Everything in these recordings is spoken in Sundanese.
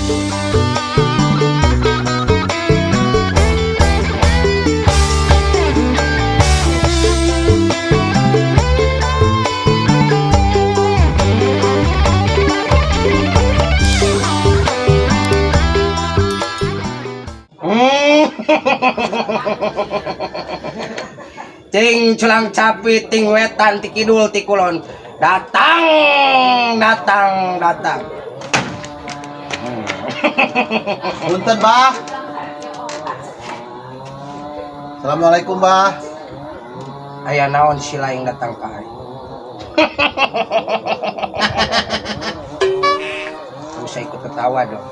Cing culang capit ting wetan ti kidul ti kulon. Datang, datang, datang. Punten, Bah. Assalamualaikum, Bah. Aya naon sila yang datang ka aing? Gak usah ikut ketawa dong.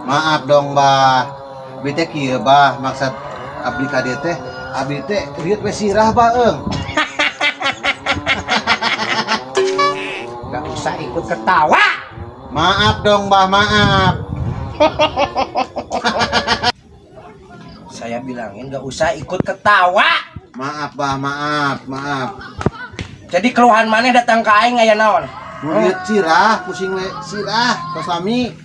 Maaf dong, Bah. Abi teh kieu, Bah, maksud abdi ka dieu teh, abi teh rieut we sirah, Bah, eung. Gak usah ikut ketawa. Maaf dong, Bah, maaf. Saya bilangin gak usah ikut ketawa. Maaf, Bah, maaf, maaf. Jadi keluhan maneh datang ke aing aya naon? Nu rieut sirah, pusing we sirah, tos lami.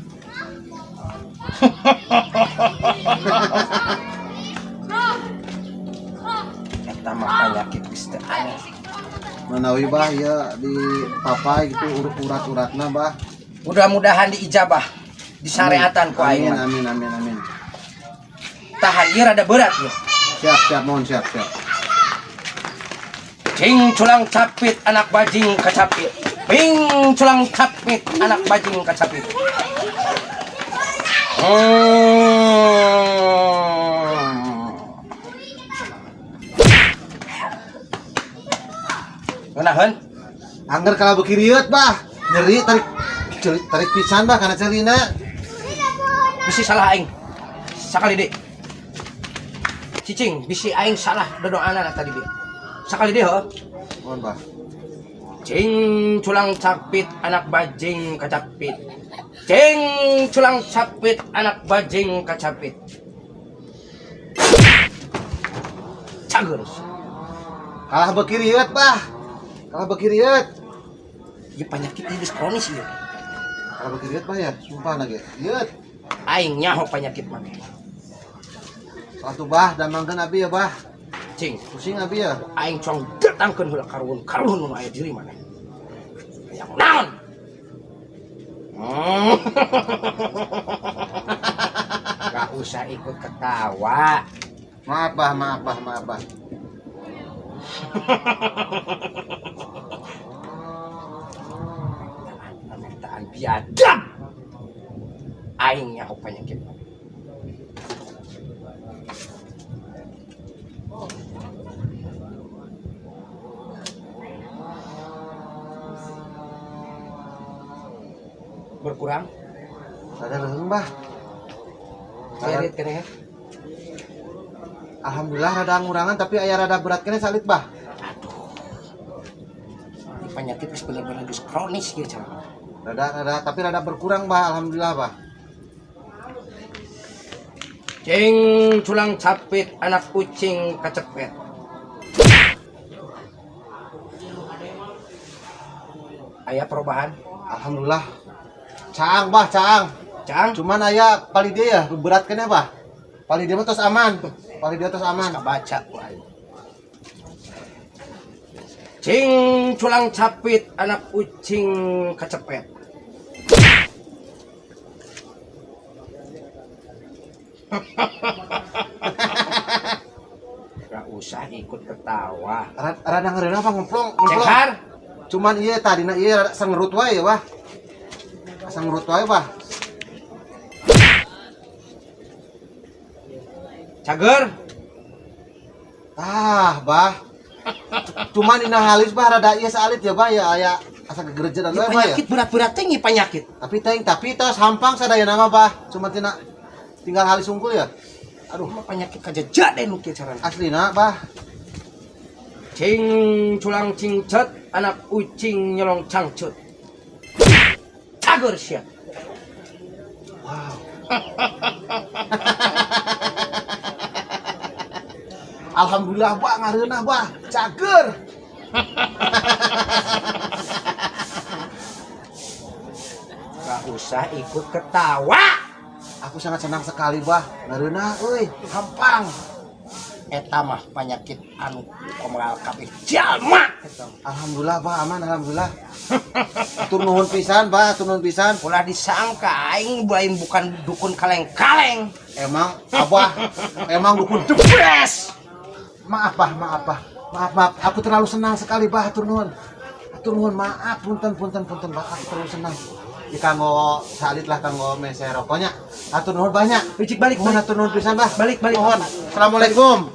Eta mah penyakit geus teu aneh. Manawi, Bah, ya di papai gitu urat-uratna, Bah. Mudah-mudahan diijabah, disareatan ku aing Amin, mah. amin, amin, amin. Tahan ieu rada berat ya. Siap, siap, mohon siap, siap. Cing culang capit anak bajing kacapit. Ping culang capit anak bajing kacapit. Ngeunaheun? Angger kalau beuki rieut, Bah. Nyeri tarik tarik pisan, Bah, kana ceulina. Bisi salah aing. Sakali deui. Cicing, bisi aing salah dodoanan tadi dia. Sakali deui heuh. Mohon, Bah. Cing culang capit anak bajing kacapit. Cing culang capit anak bajing kacapit. Cager. Kalah beuki rieut, Bah. Kalah beuki rieut. Ieu penyakit ieu geus kronis ieu. Kalah beuki rieut, Bah ya. Sumpah na ge. Rieut. Aing nyaho penyakit maneh. Satu, Bah, damangkeun abi ya, Bah. Cing, Pusing abi ya. Aing cong datangkeun heula karuhun karuhun nu aya diri maneh. Yang naon? Gak usah ikut ketawa. Maaf, Bah, maaf, Bah, maaf, Bah. Permintaan biadab. Aing nyaho penyakit. Berkurang? Rada leung, Bah. Cerit keneh. Alhamdulillah rada ngurangan tapi aya rada berat keneh salit, Bah. Aduh. Ini penyakit geus bener-bener geus kronis ieu cara. Rada rada tapi rada berkurang, Bah, alhamdulillah, Bah. Cing culang capit anak kucing kacepet. Aya perubahan? Alhamdulillah. Caang, Bah, caang. Caang? Cuman aya pali dia ya berat keneh, Bah. Pali dia mah tos aman. Pali dia tos aman. Kabaca ku aing. Cing culang capit anak kucing kacepet. Gak usah ikut ketawa. Rada ngereuna apa ngemplong, ngemplong. Cenghar. Cuman iya tadina iya rada sangerut wae ya, Bah. Sangerut wae, Bah. Cager. Tah, Bah. Cuman dina halis, Bah, rada ieu saalit ya, Bah, ya aya asa gegerejedan wae, Bah ya. Penyakit berat-berat teh penyakit. Tapi teh tapi tos hampang sadayana mah, Bah. Cuma tina tinggal halis unggul ya. Aduh, mah penyakit kajejak deh nu kieu carana. Aslina, Bah. Cing culang cingcet anak ucing nyelong cangcut. Cager sia. Wow. Alhamdulillah, Bah, ngareunah, Bah. Cager. Gak usah ikut ketawa. Aku sangat senang sekali, Bah. Ngareunah euy, hampang. Eta mah penyakit anu komoal kabeh jalma eta mah. Alhamdulillah, Bah, aman alhamdulillah. Atur nuhun pisan, Bah, atur nuhun pisan. Ulah disangka aing lain bukan dukun kaleng-kaleng. Emang Abah emang dukun The best. Maaf, Bah, maaf, Bah. Maaf, maaf. Aku terlalu senang sekali, Bah, atur nuhun. Atur nuhun, maaf, punten, punten, punten, Bah. Aku terlalu senang. Di kanggo salit lah kanggo mese rokoknya. Atur nuhun banyak. Jik, balik, Mohon balik. Atur nuhun pisan, Bah. Balik, balik. Mohon. Assalamualaikum.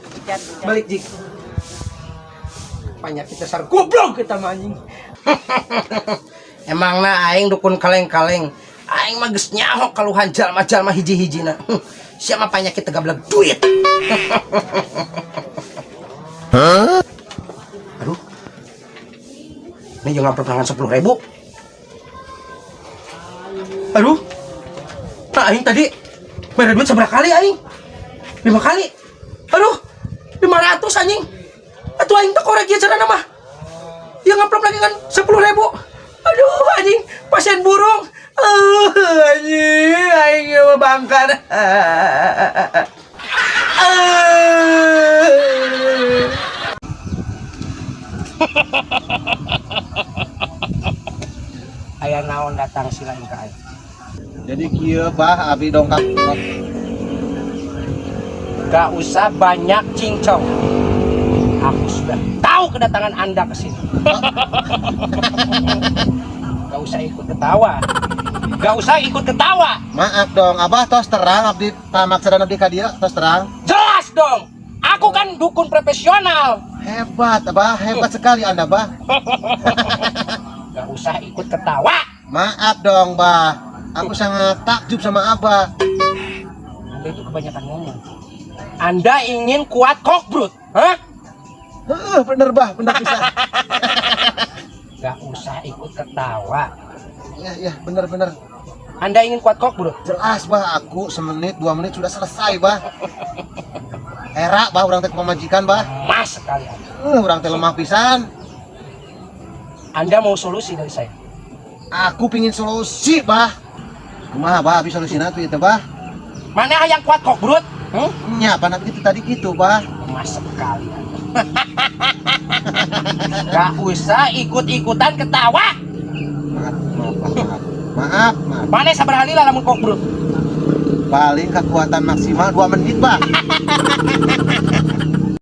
Balik, Jik. Penyakit dasar goblok kita mah, anjing. Emangna aing dukun kaleng-kaleng? Aing mah geus nyaho kaluhan jalma-jalma hiji-hijina. Siapa penyakit tegableg duit. Aduh. Ini jangan pertengahan 10.000. Aduh. Nah, aing tadi bayar duit seberapa kali aing? Lima kali. Aduh, 500, anjing. Atuh aing tak korek ya carana mah. Yang ngamplop lagi kan 10.000. Aduh, anjing, pasien burung. Anjing, aing mah bangkar. Aya naon datang sila ka aing? Jadi kieu, Bah, abi dongkap. Gak usah banyak cincong. Aku sudah tahu kedatangan Anda ke sini. Gak usah ikut ketawa. Gak usah ikut ketawa. Maaf dong, Abah tos terang abdi pamaksadan abdi ka dieu tos terang. Jelas dong. Aku kan dukun profesional. Hebat, Abah, hebat sekali Anda, Bah. Gak usah ikut ketawa. Maaf dong, Bah. Aku sangat takjub sama Abah. Anda itu kebanyakan ngomong. Anda ingin kuat kokbrut, hah? Heeh, bener, Bah, bener bisa. Gak usah ikut ketawa. Ya, ya, bener bener. Anda ingin kuat kokbrut? Jelas, Bah, aku semenit, 2 menit sudah selesai, Bah. Era, Bah, urang teh pamajikan, Bah. Mas sekali Anda. Urang teh lemah pisan. Anda mau solusi dari saya? Aku pingin solusi, Bah. Kumaha, Bah, abi solusina tuh itu, Bah? Mana yang kuat kokbrut? Hmm? Nya, apa itu tadi gitu, Bah. Mas sekali Anda. Gak usah ikut-ikutan ketawa. Maaf, maaf, maaf. Maaf, maaf. Mana sabar lila lamun kokbrut? Paling kekuatan maksimal 2 menit, Bah.